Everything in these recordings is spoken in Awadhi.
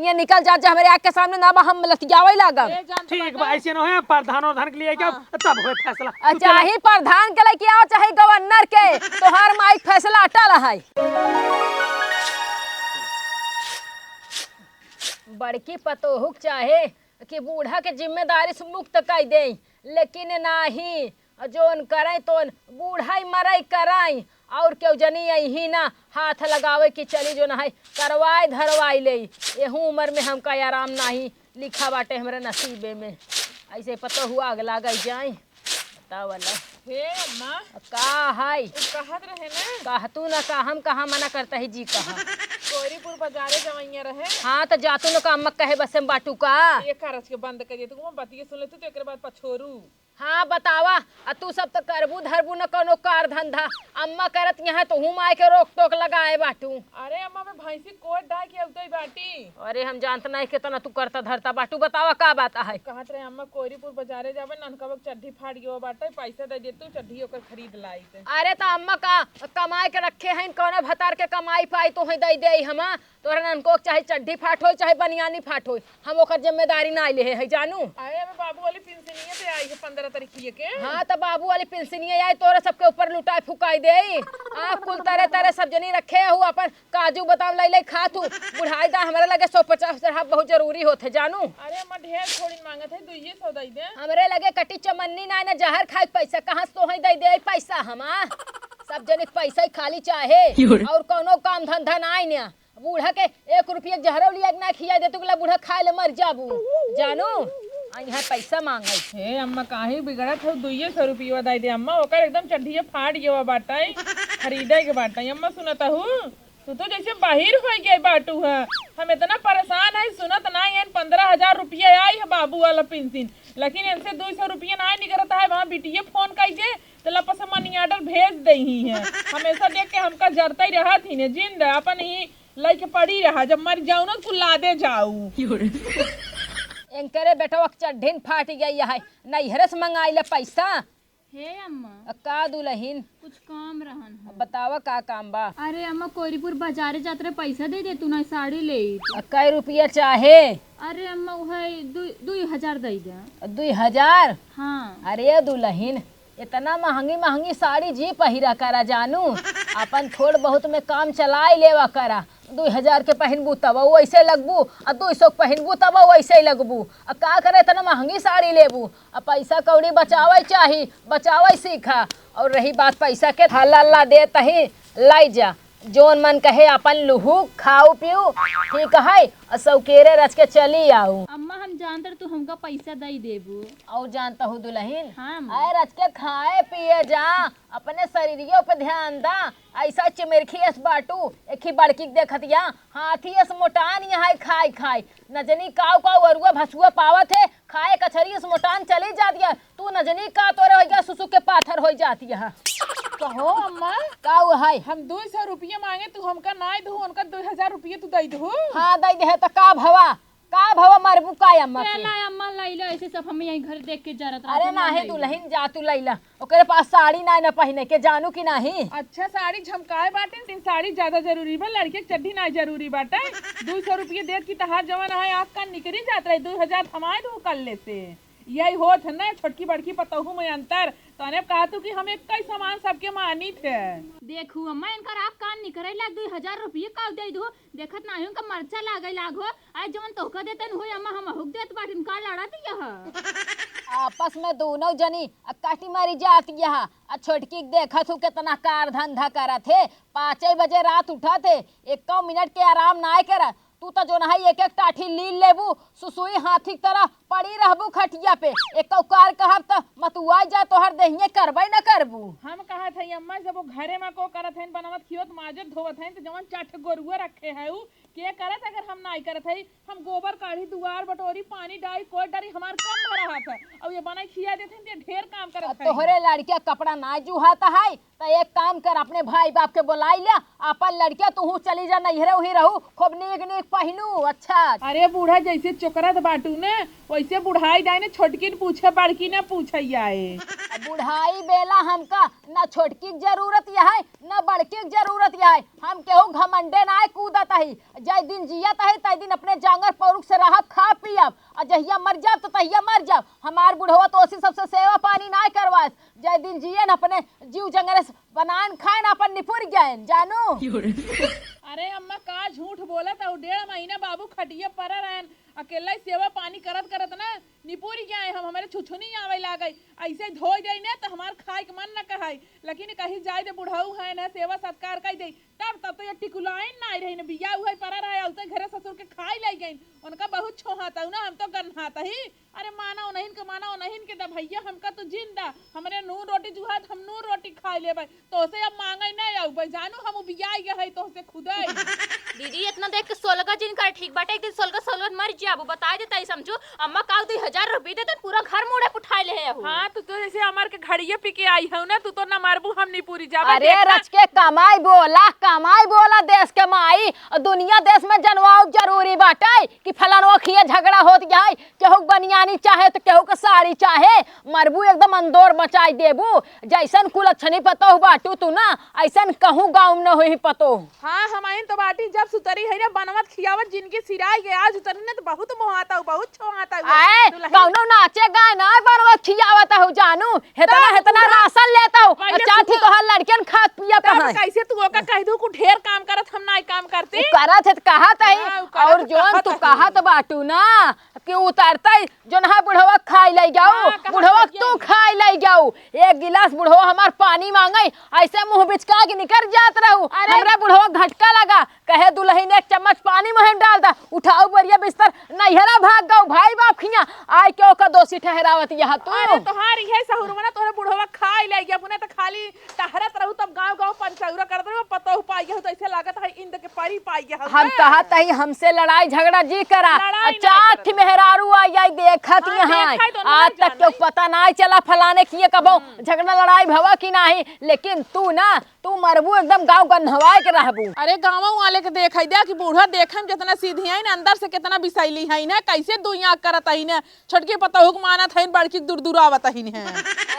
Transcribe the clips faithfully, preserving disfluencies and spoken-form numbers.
ये निकल जा, जा हमरे आँख के सामने ना बा, हम लतियावे लागब। ए, जान तो ठीक बा, बता। ऐसे न होए, प्रधान वरधान के लिए क्या हाँ। तब होए फैसला। आ, तू चला। चाहे प्रधान के लेके आओ, चाहे गवर्नर के, तोहार माई फैसला अटल है। बड़की पतोहू के चाहे कि बूढ़ा के जिम्मेदारी से मुक्त कर दे, लेकिन नाही, जौन करै तौन बूढ़ा ही मरै करै, और केहू जनी अइही ना हाथ लगावे कि चली जौन है करवाए धरवाए ले। एहू उम्र में हमका आराम नाही लिखा बाटे हमरे नसीबे में। ऐसे पतोहू आग लागै जाए। बतावला। हे अम्मा। का है? उ कहत रहे ना। कहतू ना का, हम कहाँ मना करता है जी कहाँ। कोरीपुर बाजारे जवैया रहे। हाँ, तो जातू ना का अम्मा कहे बस हम बाटू का। ये कारज के बंद करिए, तू बतिये सुन ले तू, तो एकरे बाद पछोरू। हाँ, बतावा, आ तू सब तो करबू धरबू न कौनो कार धंधा। अम्मा करत यहाँ तो हूँ माय के रोक टोक लगाए बाटू। अरे अम्मा, मैं भैंसी कोट डाय के अउतई बाटी। अरे हम जानत नहीं कितना तू करता धरता बाटू, बतावा का बात है? कहत रहे अम्मा कोरीपुर बाजारे जाबे, ननकवा के चड्ढी फाट गयो बाटे, पैसा दे दे तू, चड्ढी ओकर खरीद लाई ते। अरे तो अम्मा का कमाए के रखे हैं, कौनो भतार के कमाई पाई तो है दे दे हमा। तोहरा ननको के चाहे चड्ढी फाट होई, चाहे बनियानी फाट होई, हम ओकर जिम्मेदारी ना लेहे है जानू। अरे अबे बाबू वाली पेंशनिया पे आई है पन्द्रह तारीख के। हाँ, तो बाबू वाली पेंशनिया आई, तोहरा सबके ऊपर लुटाए फुकाई दे। आ कुल तरे तरे सब जनी रखे हो, अपन काजू बादाम लाई लाई खा तू। बुढ़ाई दा हमरा लगे सौ पचास हजार बहुत जरूरी होत है जानू। अरे अम्मा ढेर थोड़ी मांगत है, दुइये सौ दई दे। हमरे लगे कटी चमन्नी ना, ना जहर खाए के पैसा, कहाँ से तोहई दई दे पैसा हमा? सब जने के पैसा ही खाली चाहे, और कौनो काम धंधा ना आई ना। बूढ़ा के एक रुपया जहरौ लिया के ना खिया दे, तू के ला बूढ़ा खाए ले मर जाबू। जानू, आ यहाँ पैसा मांगे। हे अम्मा, काहे बिगड़त हो? दुइये सौ रुपया दे दे अम्मा, ओकर एकदम चड्ढिया फाट गवा बाटे, खरीदे के बाटे। अम्मा सुनत हूँ, तू तो जैसे बाहिर हो गए बाटू है। हम इतना परेशान है, सुनत ना है, पन्द्रह हजार रुपया आई है बाबू वाला पेंशन, लेकिन इनसे दुई सौ रुपया ना निकलता है। वहाँ बिटिया फोन कई के तो लपस मनी ऑर्डर भेज दे ही है। हमेशा देख के हमका जरता ही रहत ही ने, जिंद अपन ही लइके पड़ी रहा, जब मर जाऊ ना कुल लादे जाऊ। एंकरे बेटवा के चड्ढिन फाट गई है, नैहरे से मंगाई ले पैसा। हे अम्मा, अ, का दुलहिन? कुछ काम रहन अब है। बतावा का काम बा? अरे अम्मा, कोरीपुर बाजारे जात रहे, पैसा दे दे तू ना, साड़ी ले। अ, कै रुपया चाहे? अरे अम्मा, वह दुई, दुई हजार दे दे। दुई हजार? हाँ। अरे दुलहिन, इतना महंगी महंगी साड़ी जी पहिरा करा जानू, अपन थोड़ बहुत में काम चलाई लेवा करा। दुई हजार के पहिनबू तब वैसे लगबू, आ दुई सौ के पहिनबू तब वैसे लगबू। आ का करे इतना महंगी साड़ी लेबू? आ पैसा कौड़ी बचावे चाही, बचावे सीखा। और रही बात पैसा के, हल्ला अल्ला देत ही, लाई जा, जौन मन कहे अपन लुहू, खाऊ पीऊ, ठीक है, आ सौकेरे रच के चली आऊ। अम्मा, हम जानत रहे तू हमका पैसा दई देबू। और जानत हूँ दुलहिन, हाँ, अम्मा। आए रच के खाए पिए जा, अपने शरीरियो पे ध्यान दा। ऐसा चिमिरखी अस बाटू, एक ही बड़की के देखत या, हाथी अस मोटान यहाँ है खाए खाए। न जनी काऊ काऊ अरुआ भसुआ पावत है, खाए कचरी अस मोटान चली जात या। तू न जनी का तोरे होइगा, सुसु के पाथर होई जात या। कहो अम्मा, काऊ है? हम दुई सौ रुपया मांगे, तू हमका नाई दहू, उनका दुई हजार रुपया तू दई दहू। हाँ, दई दे है, तो का भवा? का भवा मरबू का अम्मा के? ला अम्मा, लइला, ऐसे सब हम यहीं घर देख के जरत रहत अरे हन, नाहीं लइला। दुलहिन, जा तू लइला। ओकरे पास साड़ी नाहीं ना पहिने के, जानू कि नाहीं? अच्छा, साड़ी झमकाए बाटे, लेकिन साड़ी ज्यादा जरूरी बा, लड़के के चड्ढी नाहीं जरूरी बाटे। दुई सौ रुपये देत की तहार जवन है, आँख कान निकरी जात रहे, दुई हजार थमाए दू कल्ले से। यही होत है ना, छोटकी बड़की पतोहू में अंतर। तने कहा तू कि हम एक ही समान सबके मानित है। देखू अम्मा, इनकर आँख कान निकरे लाग, दुई हजार रुपये का दे दू, देखत नाहीं उनका मरचा लागे लाग हो। आज जवन तोहका देतन होई अम्मा, हम अहुक देत बाटिन, का लड़त यह? आपस में दोनों जनी आ काटी मारी जात यह। आ छोटकी के देखत हूँ कितना कार धंधा करत है, पाँचे बजे रात उठत है, एको मिनट के आराम नाय करत। तू तो जोन है एक एक टाठी लील लेबू, सुसुई हाथी की तरह पड़ी रहबू खटिया पे। एको कार कहब त मतुआई जा, तोहर देहिए करबे न करबू। हम कहत है अम्मा, जब वो घरे में को करत है, बनावत खियोत माजत धोवत है, तो जवन चार ठे गोरुआ रखे है उ के करत? अगर हम नाई करत हई, हम गोबर काढ़ी, दुआर बटोरी, पानी डारी, कोट डारी, हमार कम भरा हाथ है। और ये बनाई खिया देत हई, ये ढेर काम करत हई। तोहरे लड़किया कपड़ा नाई जुहात है, तो एक काम कर, अपने भाई बाप के बुलाई ले, अपन लड़किया तू चली जा नैहरे, वही रहू, खूब नीक नीक पहिनू। अच्छा। अरे बूढ़ा, जैसे चोकरत बाटू ने, वैसे बुढ़ाई जाए ने, छोटकी न पूछे, बड़की न पूछे आए। बुढ़ाई बेला हमका न छोटकी के जरूरत यहै, न बड़की के जरूरत यहै। हम केहू घमंडे नाय कूदत ही। जय दिन जियत ही, तय दिन अपने जांगर पौरुख से रहब, खाब पियब, और जहिया मर जाब तो तहिया मर जाब। हमार बुढ़वा तो ओसी सबसे सेवा पानी नाय करवास। जय दिन जियन अपने जीव जंगरे से बनान खान अपन निपुर गयन, जानू। अरे अम्मा, का झूठ बोलत हऊ? डेढ़ महीना बाबू खटिया पर रहन, अकेला ही सेवा पानी करत करत ना निपुर गए हम। हमरे छुछुनी आवे लागई, ऐसे धोई देई ना तो हमार खाए के मन न कहई, लेकिन कहीं जाए दे बुढ़ऊ है ना, सेवा सत्कार कर दे, तब तब तो ये टिकुलाइन ना रही ना, बिया उहे पर रहे, औते घरे ससुर के खाई ले गई, उनका बहुत छोहात हऊ ना, हम तो गन्हात ही। अरे माना उन्हन के, माना उन्हन के दा भैया, हमका तो जिन दा, हमरे नून रोटी जुहात, हम नून रोटी खाई लेबै, तोसे अब मांगै नहीं आउबै, जानू हम उबियाई गए तोसे खुदै। दीदी, इतना देख के सोलगा जिन कर ठीक बाटे, एक दिन सोलगा सोलगा मर जाबू, बताई देता ही समझू, अम्मा काऊ दुई हजार रुपये देते, पूरा घर मुड़े उठाए ले है। हाँ, तो, तो जैसे हमार के घड़िया पी के आई हऊ ना, तू तो ना मरबू, हम नहीं पूरी जाबे, अरे देखा। रच के कमाई बोला, कमाई बोला देश के माई, दुनिया देश में जनवाओ जरूरी बाटे कि फलानवा खिया झगड़ा होत जाए, केहू के बनियानी चाहे तो केहू के साड़ी चाहे, मरबू एकदम अंदोर मचाई देबू। जैसन कुलच्छनी पतोह बाटू तू ना, ऐसन कहूँ गाँव में न होई पतोह। हाँ, हम आइन तो बाटी जब सुतरी है ना बनवत खियावत जिनकी सिराई के आज उतरी ना तो बहुत मोहाता हूँ, बहुत छोहाता हूँ। आए, दुल्हन। कौनो नाचे गाए ना बनवत खियावत हूँ जानू, हेतना, हाँ, हेतना पूरा राशन लेता हूँ, पहले चाची सुबह तोहार लड़कियन खात पियत तब हैं। कैसे तू ओका कह दू, कुछ ढेर काम करत हम ना काम करते। उ करत है तो कहत है, हाँ, उ करत और है तो जोन कहत तू है। कहत बाटू ना, कि उतरतै, जोन है बुढ़वा खाई लई जाऊ, हाँ, कहाँ बुढ़वा खाई तू जाई? खाई लई जाऊ। एक गिलास बुढ़वा हमार पानी मांगै, ऐसे मुंह बिचका के निकर जात रहू। अरे! हमरा बुढ़वा घटका लगा, कहे दुल्हन एक चम्मच पानी मुंह में डाल दा, उठाऊ बोरिया बिस्तर नैहरा भाग गऊ भाई बाप खिया, आय के ओका दोषी ठहरावत यह तू। अरे तोहार इहे सहूर बना, तोहरे बुढ़वा खाई लई गया, अपने तो खाली टहरत रहू, तब गाँव गाँव पंचौरा करत रहू, पतोह पाई गया, तो ऐसे लागत है इंद के परी पाई गया। हम ना? कहत हई, हमसे लड़ाई झगड़ा जी करा, लड़ाई और नहीं चार करत। ठे मेहरारू आई, आई देखत हाँ, यहाँ। देखा ही तो ना आज तक जाना केहू ही। पता नहीं चला फलाने किए कबो हम्म। झगड़ा लड़ाई भवा कि नहीं, लेकिन तू ना, तू मरबू एकदम गाँव गन्हवाए के रहबू। अरे गाँव वाले के देख है, देख कि बूढ़ा देखे में कितना सीधी है ना, अंदर से कितना बिसैली है ना, कैसे दुई आँख करत है ना, छोटकी पतोहू के मानत है, बड़की के दुरदुरावत है ना।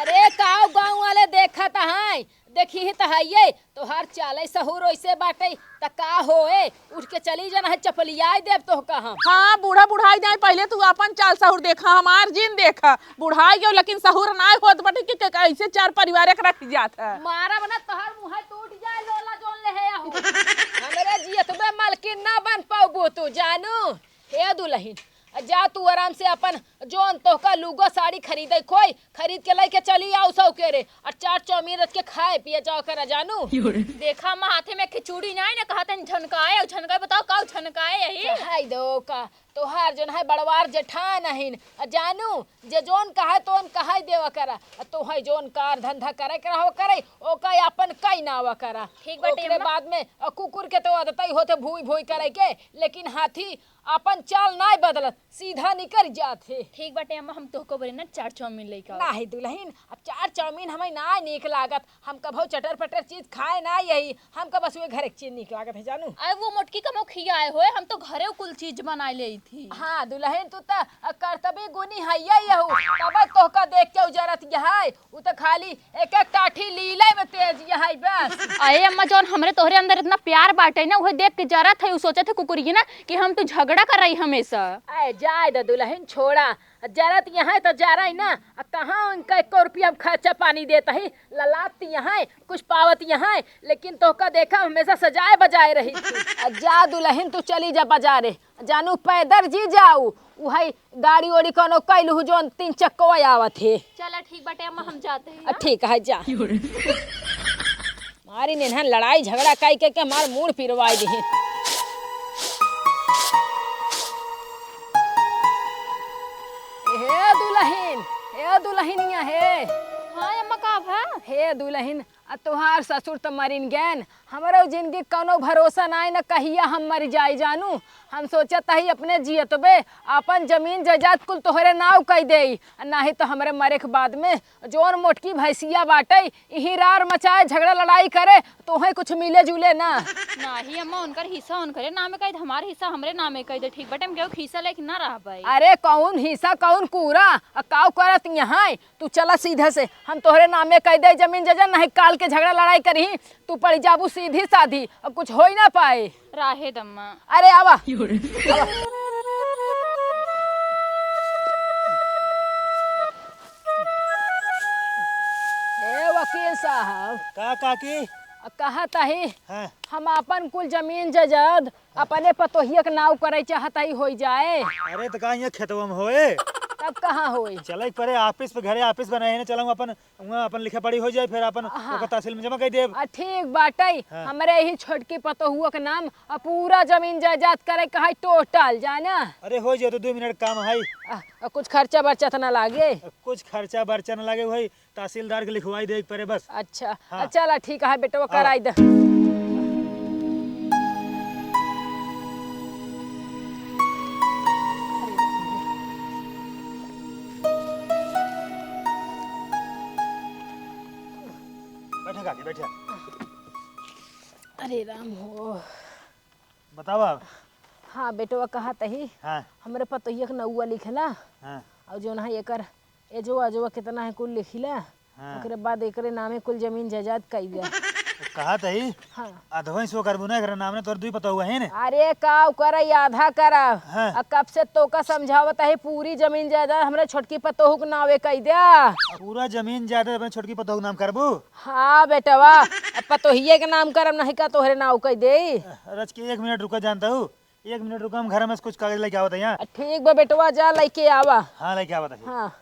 अरे का गाँव वाले देखत है, देखी ही त हइये, तोहार चालै सहूर ओइसे बाटै, त का होए, उठ के चली जाना है, चपलियाई देब तोहका हम। हाँ, बूढ़ा बुढ़ाई जाए, पहिले तू आपन चाल सहूर देखा, हमार जिन देखा। बुढ़ाई गयो, लेकिन सहूर नाय होत बाटे कि क-, कैसे चार परिवार एक रख जात है। मारब ना, तोहार मुँह टूट जाए, लोला जोन ले है अहू। हमरे जियतबे मलकिन ना बन पउबू तू, जानू। हे दुलहिन, जा तू आराम से अपन जोन तोहका लुगा साड़ी खरीदे खोई, खरीद के लइके चली आउ सौकेरे, और चाट चाउमीन रच के खाए पिए जाओ करा जानू। देखा अम्मा, हाथे में खिचूड़ी नाई ना, कहा तन झनकाए, और झनकाए बताओ का झनकाए यही? हाय दो का, तोहार जोन है बड़वार जेठान अहिन, आ जानू, जे जोन कहे तोन कहे देवा करा, आ तोहे जोन कार धंधा करे के रहो करे, ओका अपन कई नावा करा। ठीक बाटे ओकरे अम्मा। बाद में, आ, कुकुर के तो आदत ही होते भूई भूई करे के, लेकिन हाथी अपन चाल नाय बदलत, सीधा निकर जात है। ठीक बाटे अम्मा, हम तोहको बोले ना चाट चाउमीन लेके आओ। नाही दुलहिन, अब चाट चाउमीन हमें नाय नीक लागत, हम कभो चटर पटर चीज खाए ना यही, हमका बस वे घर एक चीज नीक लागत है जानू। अरे वो मोटकी कमो खियाए होए, हम तो घरे कुल चीज बनाए ले थी। हाँ दुलहिन, तू त करतबी गुनी है यही हऊ, तब तोहका देख के उजरत यहाय। उ त खाली एक एक टाठी लीले में तेज यहाई बस। अरे अम्मा, जौन हमरे तोहरे अंदर इतना प्यार बाटे ना, उहे देख के जरत है। उ सोचत है कुकुरिया ना कि हम तू झगड़ा कर रही हमेशा। अरे जाए द दुलहिन, छोड़ा, जरत यहाँ है तो जा रही ना। आ कहाँ उनका एको रुपया हम खर्चा पानी देत ही, ललात यहाँ है, कुछ पावत यहाँ है, लेकिन तोहका देखा हमेशा सजाए बजाए रही थी। आ जा दुलहिन, तू चली जा बाजारे, जानू पैदर जी जाऊ, उहई गाड़ी ओड़ी कोनो कैलू जौन तीन चक्को आवत है। चला ठीक बाटे अम्मा, हम जाते हैं, आ, हाँ? ठीक है, जा। मारी नेन्हन लड़ाई झगड़ा कई के, के हमार मूड़ पिरवाई दिहिन। हे दुलहिन, हे दुलहिनिया हे। हाँ अम्मा, का भा? हे दुलहिन, आ तोहार ससुर त मरिन गैन, हमरो जिंदगी कौनो भरोसा नाई, न कहिया हम मर जाई जानू। हम सोचत हई अपने जियतबे आपन जमीन जायदाद कुल तोहरे नाव कई देई, नाहीं तो हमरे मरे के बाद में जौन मोटकी भैंसिया बाटे, इही रार मचाए, झगड़ा लड़ाई करे, तोहे कुछ मिले जुले ना। नाही अम्मा, उनकर हिस्सा उनकरे नामे कई दे, हमार हिस्सा हमरे नामे कई दे। ठीक बटे, हम केहू के हिस्सा लेके ना रहबै। अरे कौन हिस्सा, कौन कूड़ा, आ काऊ करत यहाँ? तू चला सीधे से, हम तोहरे नामे कई दे जमीन जायदाद, नहीं काल के झगड़ा लड़ाई करही, तू पड़ जाबू सीधी साधी, अब कुछ होई ना पाए। राहे दम्मा। अरे आवा। आवा। ए वकील साहब। का काकी? कहत हई, हाँ। हम आपन कुल जमीन जायदाद अपने पतोहिया के नाव करे चाहत हई, होई जाए। अरे तो का यहाँ खेतवा में होए? तब कहाँ होई? चले परे office पे, घरे office बनाए हैं ना, चलम अपन, वहाँ अपन लिखा पढ़ी हो जाए, फिर अपन हाँ। ओकर तहसील में जमा कर देब। आ, ठीक बाटे, हाँ। हमरे ही छोटकी पतोहुआ के नाम आ पूरा जमीन जायदाद करे के है total, जाना। अरे हो जाए तो दो मिनट काम है। आ, आ, कुछ खर्चा बर्चा तो ना लागे? कुछ खर्चा बर्चा ना लागे भाई, तहसीलदार के लिखवाई दे परे बस। अच्छा, हाँ। चला ठीक है बेटवा, हाँ। कराई दे। बैठा काकी, बैठा। अरे राम हो। बतावा। हाँ बेटवा, कहत हई, हाँ। हमरे पतोहिया के नउआ लिखला, हाँ। और जौन है एकर एजवा अजवा कितना है कुल लिखिला, हाँ। ओकरे बाद एकरे नामे कुल जमीन जायदाद कई दिया। तो कहत हई, हाँ। अधवई सो करबू ना, एकरे नाम ने तोर दुई पतोहू है ने। अरे काऊ करा, आधा करा। हाँ। आ कब से तोका समझावत है, पूरी जमीन जायदाद हमरे छोटकी पतोहू के नावे कई दिया। पूरा जमीन जायदाद अपने छोटकी पतोहू के नाम करबू? हाँ बेटवा, अब पतोहिए के नाम करब, नहीं का तोहरे नाव कई देई। रच के एक मिनट रुका, जानता हूँ, एक मिनट रुका, हम घर में से कुछ कागज लेके आवत है यहाँ। आ, ठीक बा बेटवा, जा लेके आवा। हाँ, लेके आवत है। हाँ,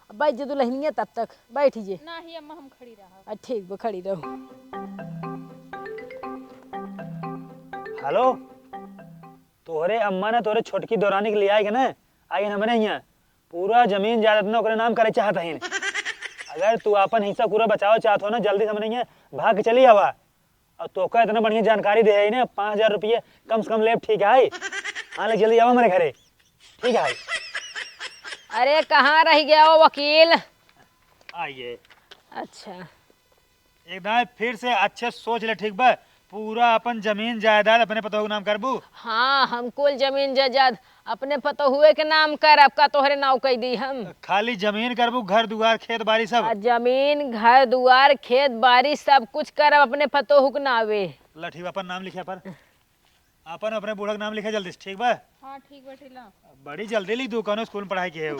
अब बैठ जा दुल्हनिया, तब तक बैठ जे। नाही अम्मा, हम खड़ी रहब। आ, ठीक बा, खड़ी रहो। हेलो, तोहरे अम्मा ने तोहरे छोटकी देवरानी के ले आए के ना, आई हमरे यहाँ। पूरा जमीन जायदाद ना ओकरे नाम करे चाहत हईन। अगर तू आपन हिस्सा पूरा बचावे चाहत हो ना, जल्दी से हमरे यहाँ भाग के चली आवा। और तोका इतना बढ़िया जानकारी दे है ना, पाँच हजार रुपये कम से कम लेब, ठीक है? हाँ, ले जल्दी आवा हमरे घरे, ठीक है? अरे, कहाँ रह गया वो वकील? आइए। अच्छा। एक दाएं फिर से अच्छे सोच ले, ठीक बा? पूरा अपन जमीन जायदाद अपने पतोह के नाम करबू? हाँ, हम कुल जमीन जायदाद अपने पतोहुए के नाम करब, का तोहरे नाव कई दी हम? खाली जमीन करबू, घर दुआर, खेत बाड़ी सब? आ, जमीन, घर दुआर, खेत बाड़ी, सब कुछ करब अपने पतोहू के नावे। ला ठीक बा, अपन नाम लिखे पर। अपन अपने बूढ़ा के नाम लिखे जल्दी से, ठीक बा? हाँ, ठीक बा, ठीक बा। बड़ी जल्दी लिख दू, कौनो स्कूल में पढ़ाई के है उ।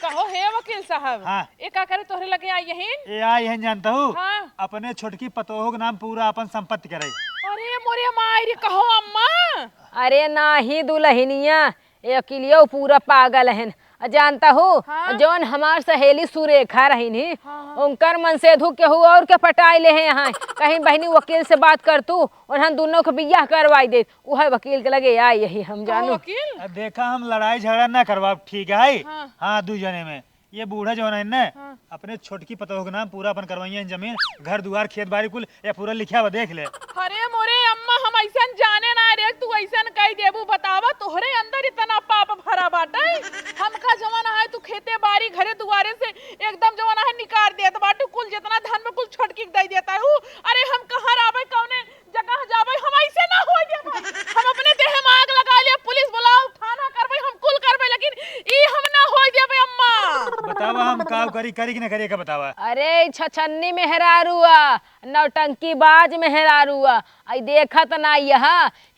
कहो हे वकील साहब, हाँ। ए का करे तोहरे लगे आई यहीन? ए आई यहीन जानता हूँ? हाँ। अपने छोटकी पतोहो के नाम पूरा अपन संपत्ति करे। अरे मोरे माई रे, कहो अम्मा। अरे नाही दुल्हनिया, ए अकिलियो पूरा पागल हन। आ जानता हूँ, हाँ। जौन हमार सहेली सुरेखा रहीन ही, हाँ, हाँ। उनकर मनसेधू केहू और के पटाई ले हैं यहाँ। कहीं बहिनी वकील से बात कर तू, उन्हन दुनों के बियाह करवाई दे। उहे वकील के लगे आई यही हम कहो जानू। वकील? अब देखा, हम लड़ाई झगड़ा ना करवाब, ठीक है? हाँ। हाँ, दू जने में। ये बूढ़ा जौन है ना, हाँ। अपने छोटकी पतोह के नाम पूरा अपन करवाइए जमीन, घर दुआर, खेत बाड़ी कुल, ये पूरा लिखा हुआ, देख ले। अरे मोरे अम्मा, हम ऐसन जाने ना रे, तू ऐसन कह देबू, बतावा, तोहरे अंदर इतना पाप भरा बाटे। हमका जवन है तू खेते बाड़ी, घरे दुआरे से एकदम जवन है निकाल देत बाटू, कुल जितना धन में कुल छोटकी के दे देता हूँ। अरे हम कहाँ रहबे, कौने जगह जाबे, हम ऐसे ना होए देबे। हम अपने देह में आग लगा लिया, पुलिस बुलाओ, थाना करबे, हम कुल करबे, लेकिन ई हम ना होए देबे अम्मा। बतावा हम का करी, करी कि ना करी, का बतावा? अरे ई छछन्नी मेहरारुआ, नौटंकीबाज मेहरारुआ, आई देखत ना यह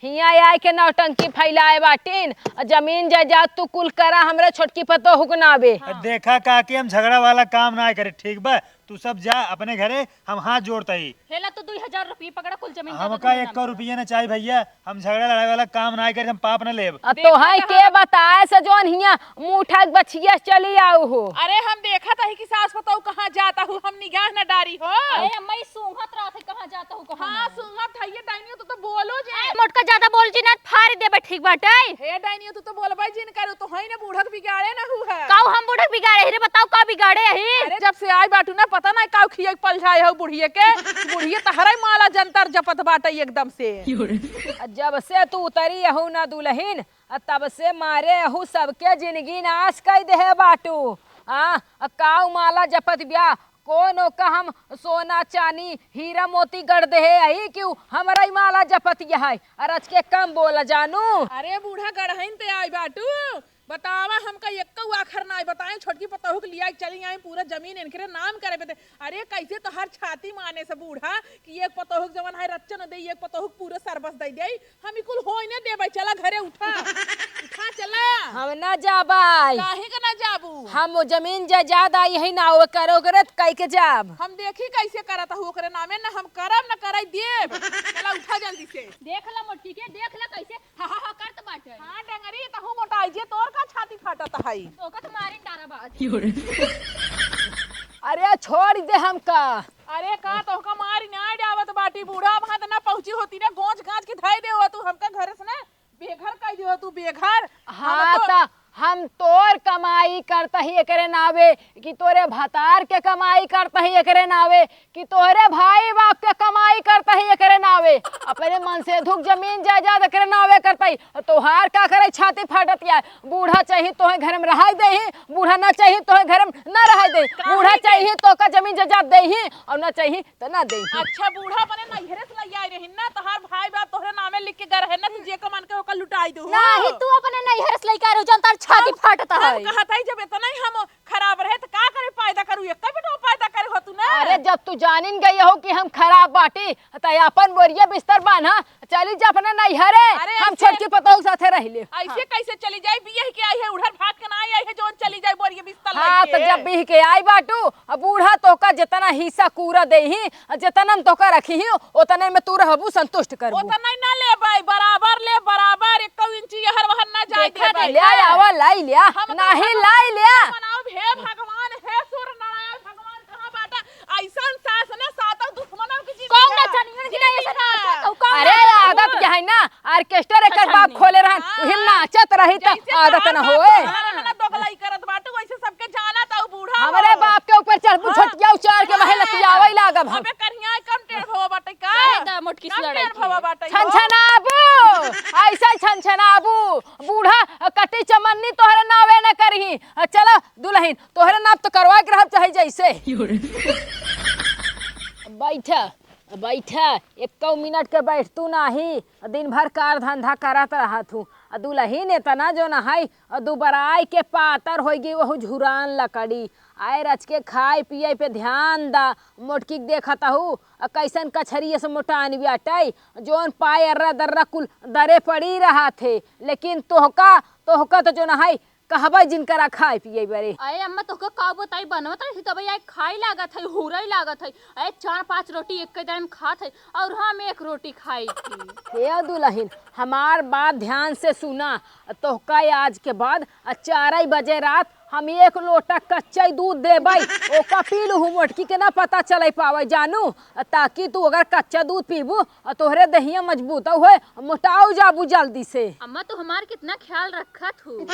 हियाँ आए के नौटंकी फैलाए बाटिन, आ जमीन जायदाद तू कुल करा हमरे छोटकी पतोहू के नावे। हाँ। देखा काकी, हम झगड़ा वाला काम ना करे, ठीक बा? तू सब जा अपने घरे, हम हाथ जोड़ता ही। हेला तू दुई हजार रुपये पकड़ा, कुल जमीन जायदाद हमका तू एक नाम करा। रुपया ना चाही भैया, हम झगड़ा लड़ाई वाला काम ना करे, हम पाप ना लेब। अब देखा तोहाई कहाँ के बताए से जौन हियाँ मुठा के बछिया से चली आऊ हो। अरे हम देखत हई कि सास पतोह कहाँ जाता हूँ, हम निगाह न डारी हो। अरे अम्मा, ई सूंघत रहत है, कहाँ जाता हूँ, कहाँ हाँ, ना। सूंघत है, ये डाइनिया, तू तो बोलो जे। ए, मोटका ज्यादा बोल जी ना, फाड़ देबे, ठीक बाटे। हे डाइनिया, तू तो बोलबे जिन करू, तो है ना बूढ़क बिगाड़े ना हु है। काऊ हम बूढ़क बिगाड़े ही रे, बताओ का बिगाड़े ही? अरे जब से आई बाटू ना, पता ना का खिया के पलझाए हो बुढ़िए के। बुढ़िए तहरा ही माला जंतर जपत बाटे एकदम से। जब से तू उतरी अहू ना दुलहिन, आ तब से मारे अहू सबके जिनगी नाश कइ देहे बाटू। आ, आ काऊ माला जपत बिया, कौन ओका हम सोना चानी हीरा मोती गढ़ देहे अही कि उ हमरा ही माला जपत यहै। अरे अचके कम बोला जानू। अरे बूढ़ा गढ़हिन ते आई बाटू, बतावा हमका एक्कउ आखर नाई बताए, छोटकी पतोहू के लिया के चली आई, पूरा जमीन इनकरे नाम करे पे दे। अरे कैसे तोहार छाती माने से बूढ़ा कि एक पतोहू के जवन है रच्चन दे, एक पतोहू के पूरा सरबस दे दे। हम ई कुल होई न देबै, चला घरे उठा। उठा चला। हम ना जाबै। काहे के ना जाबू? हम वो जमीन जायदाद आई है ना, वो करो करे त कई के जाब। हम देखी कैसे करत हूँ ओकरे नामे, ना हम करब ना कराई देब। चला उठा जल्दी से। देख ला मोटकी के, देख ला कैसे हा हा हा करत बाटे। हाँ डंगरी, तहू मोटाई जे, तोर का छाती फाटत है। ओका तो मारिन डारा बाज। अरे छोड़ दे हमका। अरे का तोहका मारी ना डावत बाटी बूढ़ा, अब हाथ ना पहुँची होती ना, गोंज गांज के धई दे हो तू हमका घर से ना, बेघर कई दे हो तू बेघर। हाँ हम तो त हम तोर कमाई करत ही एकरे नावे कि तोरे भतार के कमाई करत ही एकरे नावे कि तोहरे भाई बाप के कमाई करत ही एकरे नावे, अपने मनसेधू के जमीन जायदाद एकरे नावे करत ही। तोहार का करे छाती फाटत या? बूढ़ा चाही तोहे घर में रहाई देही, बूढ़ा ना चाही तोहे घर में ना रहाई देही। काहे बूढ़ा के? चाही तो का जमीन जायदाद देही और ना चाही तो ना देही। अच्छा बूढ़ा अपने नैहरे से लई आई रही ना, तोहार भाई बाप तोहरे नामे लिख के गए रहे ना, तू जे का मन के ओका लुटाई दो। नाही तू अपने नैहरे से लई के आ रहो, जन तार छाती फाटत है। कहत है जब इतना ही हम खराब रहे त का करे पैदा करू, एक बेटवा पैदा करे हो तू ना। अरे जब तू जानिन गई हो कि हम खराब बाटी, त अपन बोरिया बिस्तर बांधा, चली जा अपना नैहरे। अरे हम ऐसे छोटकी पतोह के साथे रह ले। ऐसे कैसे चली जाई? बियाह के आई है, उड़हर फाट के ना आई है, जौन चली जाई बोरिया बिस्तर हाँ, लेके। तो जब बिह के आई बाटू, अब बूढ़ा तोका जितना हिस्सा कूरा देही, आ जितना में तोका रखी ही, उतने में तू रहबू, संतुष्ट करबू। उतना ही ना लेबै, बराबर ले, बराबर, एको इंची यहर वहर ना जाए देखा देबै। ले आवा, लाई लिया, हम तो नाही भगवान लाई लिया। मनाओ, हे भगवान, हे सूर्य नारायण भगवान, कहाँ बाटा? ऐसन सास ने सातों दुश्मनों की जिंदगी कौन ना का। जानियन कि नहीं, ऐसा जिंदगी ना का। कौन अरे, ना आदत जानियन। क्या है ना, ऑर्केस्ट्रा एकर बाप खोले रहन, हाँ। उही में नाचत रही त जैसे आदत तोहार न बाप होए। तोहार है ना दोगलाई करत बाटू, वैसे सबके जानत आऊ बूढ़ा हमरे हो। बाप के ऊपर चढ़बू हाँ। छोटिया उचार के वहे हाँ। लतियावे लागब हम। अबे करिया कम टेढ़ भवा बाटे का? रहे दा मोटकी कम टेढ़ भवा बाटे हो। छनछनाबू, ऐसे छनछनाबू, बूढ़ा कटी चमन्नी तोहरे नावे न करही। चला दुलहिन, तोहरे नाप तो करवा के रहब चाहे जैसे। बैठा, बैठा, एक्कौ मिनट के बैठतू नाही, दिन भर कार धंधा करत रहत हूँ। आ दुलहिन एतना जो न है, आ दुबराई के पातर होइ गई, वहू झुरान लकड़ी। आए रच के खाए पिए पे ध्यान दा, मोटकी के देखत हूँ, आ कैसन कछरी से मोटान बियाटै, जौन पाए अर्रा दर्रा कुल दरे पड़ी रहत है, लेकिन तोहका, तोहका तो जो न है, कहबै जिनकरा खाए पिए बरे। अरे अम्मा, तोहका का बताई, बनवत रही तब आई खाई लागत है, हुरई लागत है। अरे चार पाँच रोटी एक दाईं खात है और हम एक रोटी खाई थी। हे दुलहिन, हमार बात ध्यान से सुना, तोहका आज के बाद आ चार बजे रात हम एक लोटा कच्चा दूध देबै, ओका पी लूहू, मोटकी के ना पता चले पावे जानू, ताकि तू अगर कच्चा दूध पीबू आ तोहरे देहिया मजबूत होए, मोटाऊ जाबू जल्दी से। अम्मा, तू हमार कितना ख्याल रखत हू।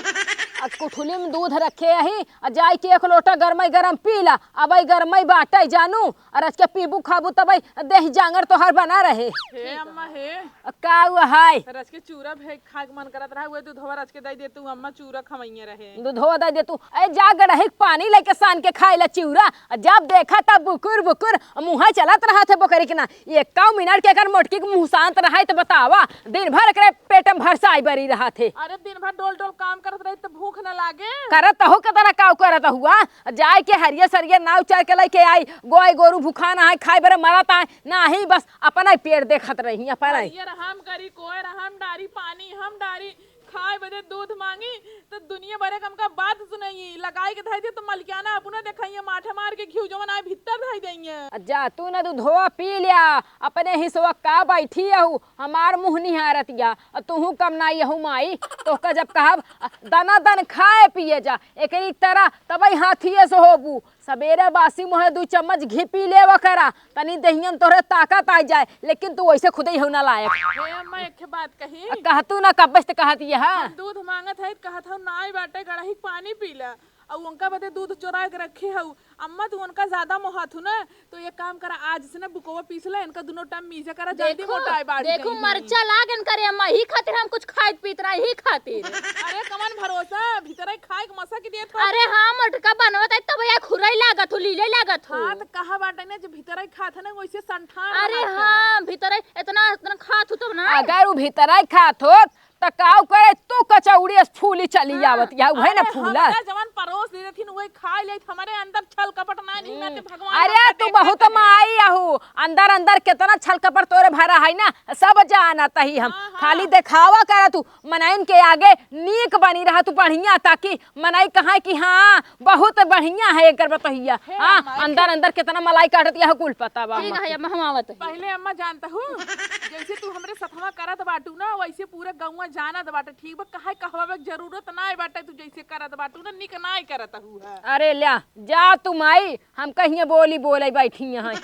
आ कुठुली में दूध रखे अही, आ जाई के एक लोटा गरमई गरम पी ला, अबई गरमई बाटै जानू, और आज के पीबू खाबू तबई देह जांगर तोहार बना रहे। हे अम्मा हे। आ का हुआ है? रच के चूरा भे-, खाए के मन करत रहा, उहे दूधवा रच के दई दे तू अम्मा, चूरा खवइये रहे। दूधवा दई दे तू। ए जा गड़ही के पानी लेके सान के खाए ला चिउरा। आ जब देखा तब बुकुर बुकुर मुँह चलत रहत है बोकरी के ना। एक्कौ मिनट के एकर मोटकी के मुँह शांत रहे त बतावा, दिन भर एकरे पेट में भरसाई बरी रहत है। अरे दिन भर डोल डोल काम करत रही त भूख न लागे? करत हूँ, केतना काव करत हुआ। जाए के हरिया सरिया नाव चार के लेके आई, गोय गोरू भूखा ना है, खाए बरे मरत आए, नाही बस अपना ही पेट देखत रही, अपना ही। हरियर हम करी, कोयर हम डारी, पानी हम डारी, खाए बदे दूध मांगी, तो दुनिया भरे के हमका बात सुनाई, लगाई के धई दे, तो मलकियाना अपना देखाइए, माठा मार के घिउ जवन आए भीतर धई देइए। आ जा, तू ना दूधवा पी लिया, अपने हिसवा का बैठी अहू, हमार मुँह निहारत या, आ तुहू कम ना अहू माई, तोहका जब कहब, आ, दना दन खाए पिए जा, एकरी तरह तबई हाथिए से होबू, सबेरे बासी मुँहे दू चम्मच घी पी लेवा करा, तनी देहिया में तोहरे ताकत आ जाए, लेकिन तू वैसे खुदे ही हो नालायक। हे अम्मा, एक ठे बात कही। आ, कहतू ना, कब्बे से कहत ये है। हम दूध मांगत है, कहत हूँ, "नाई बाटे, गड़ही के पानी पी ला।" अउ उनका बदे दूध चोराए के रखे हऊ। अम्मा, तू उनका ज्यादा मोहाथू ना, तो एक काम करा, आज से ना बुकवा पीस ले, इनका दुनो टाइम मीजा करा, जल्दी देखो, मोटाए बाढ़ देखो, जाई। मरचा लाग इनकरे अम्मा, ही खातिर हम कुछ खाइत पीत रहे, ही खातिर। अरे, कवन भरोसा, भीतरे खाए के मसा के देत हो। अरे हाँ, मोटका बनवत है, तब या खुरई लागत हो, लीले लागत हो। हाँ, तो कहा बाटे ना, जो भीतरे खात है ना, वैसे संठान अरे रहत है। हाँ, भीतरे इतना, इतना खात हो तब ना। अगर उ भीतरे खात होत, त काउ करे, तू कचौड़ी अस फूली चली हाँ। आवत या, उहे ना अरे, फूला। हमरा जवन परोस दे देथिन, उहे खा लेत, हमरे अंदर छल कपट ना नहीं, हम्म। नाते भगवान अरे, हमका तू देखत बहुत है। माई आहू, अंदर, अंदर केतना छल कपट तोरे भरा है ना, सब जानत ही हम। हाँ, हाँ। खाली देखावा करा तू, मनइन के आगे नीक बनी रहा तू बढ़िया, ताकि मनई कहा कि हाँ, बहुत बढ़िया है एकर बतहिया। हे हाँ, माई। अंदर, अंदर केतना मलाई काटत, यह कुल पता बा ठीक अम्मा है, के। अब हम आवत है। पहले अम्मा जानत हूँ, जैसे तू हमरे सथवा करत बाटू ना, वैसे पूरा गौवा जानत बाटे। ठीक बा, काहे कहवावे के जरूरत नाय बाटे, तू जैसे करत बाटू ना, निक नाय करत हू है। अरे ल्या, जा तू माई, हम कहिए बोली बोले बैठी हैं।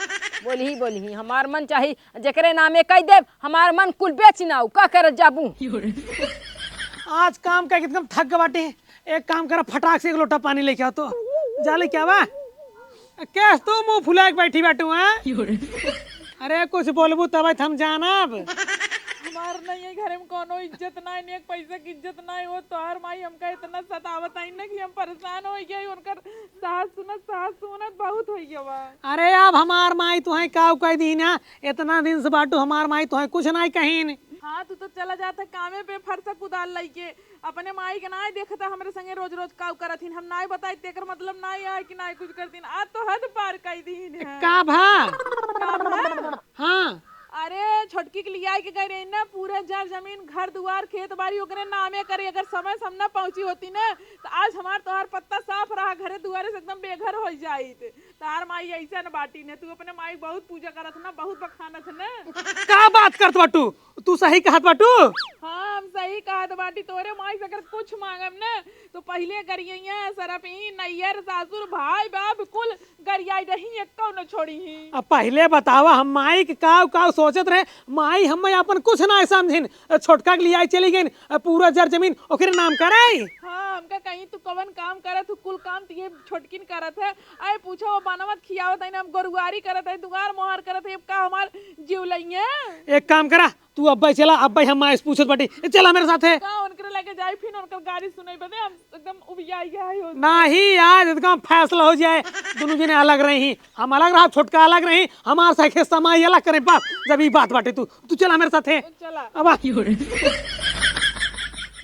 बोली ही बोली ही, हमार मन चाही जेकरे नामे कह देब, हमार मन कुल बेच नाऊ, का करत जाबू? आज काम का एकदम थक गए बाटी। एक काम करा, फटाक से एक लोटा पानी लेके आओ तो। जा लेके आवा। केस तू मुंह फुला के बैठी बाटू, हैं? अरे कुछ बोलबू तब हम जानब। हमार नहीं है, घर में कोनो इज्जत ना है, एक पैसा की इज्जत ना है। वो तोहर माई हमका इतना सतावत आई ना कि हम परेशान हो गए। उनकर सास सुनत, सास सुनत बहुत हो गया बा। अरे अब हमार माई तुहे काउ कह दी ना, इतना दिन से बाटू हमार माई तुहे कुछ नहीं कहीन। हाँ, तू तो चला जाता कामे पे फरसा कुदाल लइके, अपने माई के नाय देखता, हमरे संगे रोज रोज काउ करत हिन, हम नाय बताई, तेकर मतलब नाय आय कि नाय कुछ करतीन। आज तो हद पार कई दीन है। का भा? का भा? हाँ। अरे, छोटकी के लियाई के गए रही ना, पूरा जर जमीन, घर दुआर, खेत बाड़ी ओकरे नामे करे। अगर समय से हम ना पहुँची होती ना, तो आज हमार तोहार पत्ता साफ रहा, घरे दुआरे से एकदम बेघर हो जाइत। तोहार माई ऐसा न बाटी ने, तू अपने माई बहुत पूजा करत ना, बहुत बखानत ना। का बात करत बाटू? तू सही कहत बाटू? हाँ, हम सही कहत बाटी। तोरे माई से अगर कुछ मांगम ना, तो पहिले गरियैया, सरपही, नैयर, सासुर, भाई, बाप, कुल गरियाई रही, एक्को न छोड़ी ही। अब पहिले बतावा, हम माई के काव काव सोचत रहे, माई हमें अपन कुछ ना समझिन, छोटका के लियाई चली गईन, पूरा जर जमीन ओकरे नाम कराई। हाँ, हमका कहीं तू कवन काम करत, तू कुल काम तो ये छोटकिन करत है। आए पूछो, वो बनवत खियावत है ना, हम गोरुआरी करत है, दुआर मोहार करत है, अब का हमार जीव लइये? एक काम करा, तू अब्बे चला, अब्बे हम माई से पूछत बाटी। ए, चला मेरे साथे। का उनकरे लगे जाई, फिर उनकर गारी सुनाई बदे हम एकदम उबियाई गया है। नहीं, आज एकदम फैसला हो जाए, दोनों जने अलग रही, हम अलग रहा, छोटका अलग रही, हमार साइकिल समाई अलग करे। बस, जब ई बात बाटे, तू, तू चला मेरे साथे। चला। अब आ।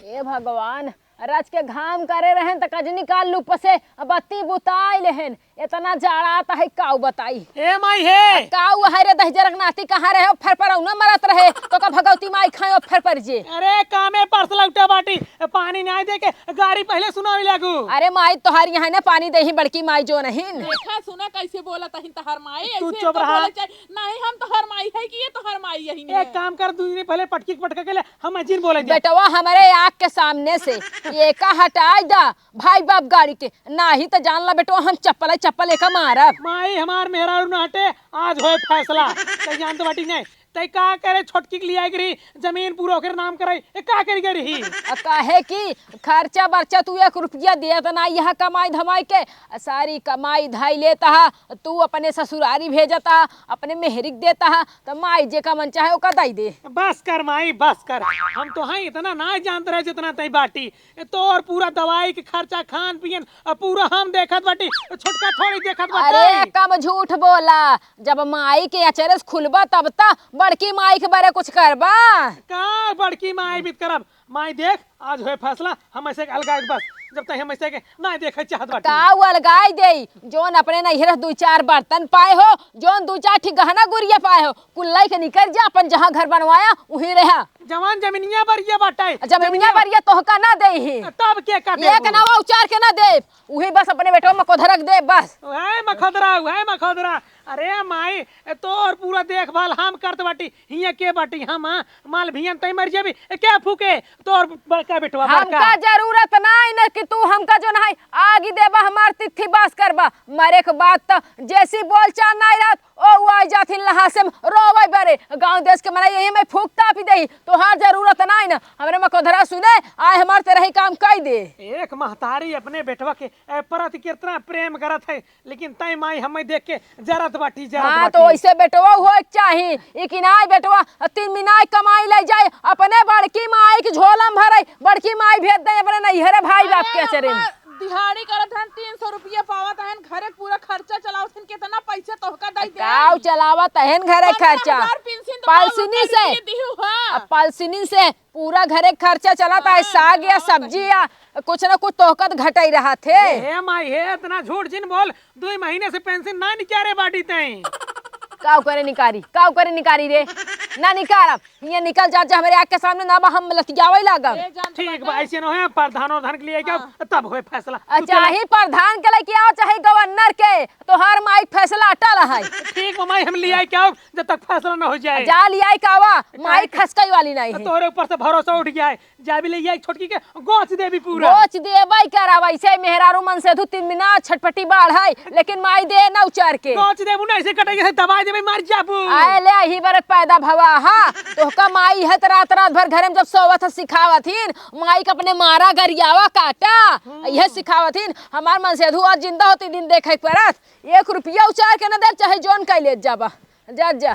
हे भगवान, रच के घाम करे रहन त कजनी का लुप से बत्ती बुताई लेहन। इतना जाड़ा त है, काऊ बताई। ए माई हे। काऊ है रे दहिजरक नाती, कहाँ रहे? ओ फर पर औना मरत रहे, तो का भगवती माई खाए ओ फर पर जे। अरे कामे पर से लौटे बाटी, पानी नाय दे के गारी पहिले सुनावे लागू। अरे माई तोहार यहाँ ने पानी देही बड़की माई जो नहीं। देखा सुना कैसे बोलत हईन तोहार माई, तू ऐसे चुप तो रहा। बोले चाहे, नहीं हम तोहार माई है कि ये तोहार माई यही ने। एक काम कर, दू दिन पहिले पटकी के पटका के ले, हम जिन बोले दे। बेटवा हमरे आँख के सामने से ये का हटाई दा, भाई बाप गाड़ी के, नाही त जान ला बेटवा हम चप्पल चप्पल एका मारब। माई हमार मेहरारू ना हटे, आज होए फैसला। तै जानत बाटी नहीं, तै का करे छोटकी के लियाई के रही, जमीन पूरा ओकरे नाम कराई, ए का करी के रही? आ काहे कि खर्चा बर्चा तू एक रुपया देत ना यहाँ कमाई धमाई के, आ सारी कमाई धाई लेत हा, तू अपने ससुरारी भेजत हा, अपने मेहरी के देत हा, त माई जे का मन चाहे ओका दई दे। बस कर माई, बस कर, हम तो हैं इतना ना जानत रहे जितना तै बाटी। ए, तोर पूरा दवाई के खर्चा, खान पियन, अब पूरा हम देखत बाटी, छोटका थोड़ी देखत बाटे। अरे, कम झूठ बोला, जब माई के अचरज खुलबा तब त बड़की माई के बारे कुछ करबा। का बड़की माई बीत करब? माई देख, आज होए फैसला, हम ऐसे के अलगाई बस, जब तक हम ऐसे के ना देखे चाहत बाटी। का उ अलगाई देई, जोन अपने नैहर दुई चार बर्तन पाए हो, जोन दुई चार ठी गहना गुरिया पाए हो, कुल लइके निकर जा, अपन जहाँ घर बनवाया, उहीं रहा। जवान जमीनिया बरिया बाटे। जमीनिया जमीनिया बरिया तोहका ना देही। तब के का एक देबू? नवा उचार के ना देब। उही बस अपने बेटवा मकोधरा के देब बस। उहे मखोदरा, उहे मखोदरा। अरे माई, ए तोर पूरा देखभाल हम करत बाटी। हियाँ के बाटी हम, हाँ? मालभियन तई मर जेबी। ए के फूके? तोर बड़का बेटवा, बड़का। हमका जरूरत नाई न कि तू हमका जो नाई आज कि देबा हमार तिथि बास करबा, मरे के बाद त जैसी बोलचाल नाई रहत, ओ उ आई जाथिन लहासे में रोवै बरे। गाँव देश के मनई यही में फूक तापी देही, तोहार जरूरत नाई न। हमरे मकोधरा सुने, आए हमार तेरही काम कई दे। एक महतारी अपने बेटवा के, ए, प्रति कितना प्रेम करत है, लेकिन तई माई हमें देख के जरत बाटी, जरत हाँ, बाटी। तो वैसे बेटवा होए के चाही, ई कि नाई बेटवा तीन मिनाई कमाई ले जाए, अपने बड़की माई के झोला में भरे, बड़की माई भेज दे अपने नैहरे भाई बाप के अरे चरे में। अम्मा, दिहाड़ी करत हन, तीन सौ रुपया पावत हन, घरे के पूरा खर्चा चलावत हन, कितना पैसा तोहका दई दे? काऊ चलावत हन घरे पंद्रह हजार खर्चा? पेंशन तो पलसिनी से। दिहू, हाँ। अब पलसिनी से पूरा घरे के खर्चा चलत है, हाँ, साग या हाँ, सब्जी या कुछ ना कुछ तोहका त घटई रहत है। ए, हे माई, हे, इतना झूठ जिन बोल, दुई महीने से पेंशन ना निकारे बाटी तई। काऊ करे निकारी, काऊ करे निकारी रे? ना निकारब, हियाँ निकल जा, जा हमरे आँख के सामने ना बा, हम लतियावै लागब। ए, जान तो ठीक बा, बाटे। ऐसे न होए, प्रधान उधान के लिए क्या, हाँ। तब होए फैसला। आ, तू चला। चाहे प्रधान के लेके आओ, चाहे गवर्नर के, तोहार माई फैसला अटल है। ठीक बा माई, हम लियाई के आओ, जब तक फैसला न हो जाए। जा लियाई के आवा, माई चाहे खसकई वाली नहीं है। तोहरे ऊपर से भरोसा उठ गया है, जाबी ले जाई छोटकी के गोच देबी पूरा। गोच देबई करब, ऐसे मेहरारू मन से दू तीन मिनट छटपटी बाढ़ है, लेकिन माई दे ना उचार के। गोच देबू ना, ऐसे कटाई से दबाई देबई, मर जाबू। आए ले, यही बरे पैदा भवा हा। तोहका माई है त रात रात भर घरे में जब सोवत ह सिखावत हिन, माई के अपने मारा गरियावा काटा, यह सिखावत हिन। हमार मन से दू आज जिंदा होती दिन देखे के परत, एक रुपया उचार के न दे, चाहे जौन कई ले जाबा। जा, जा।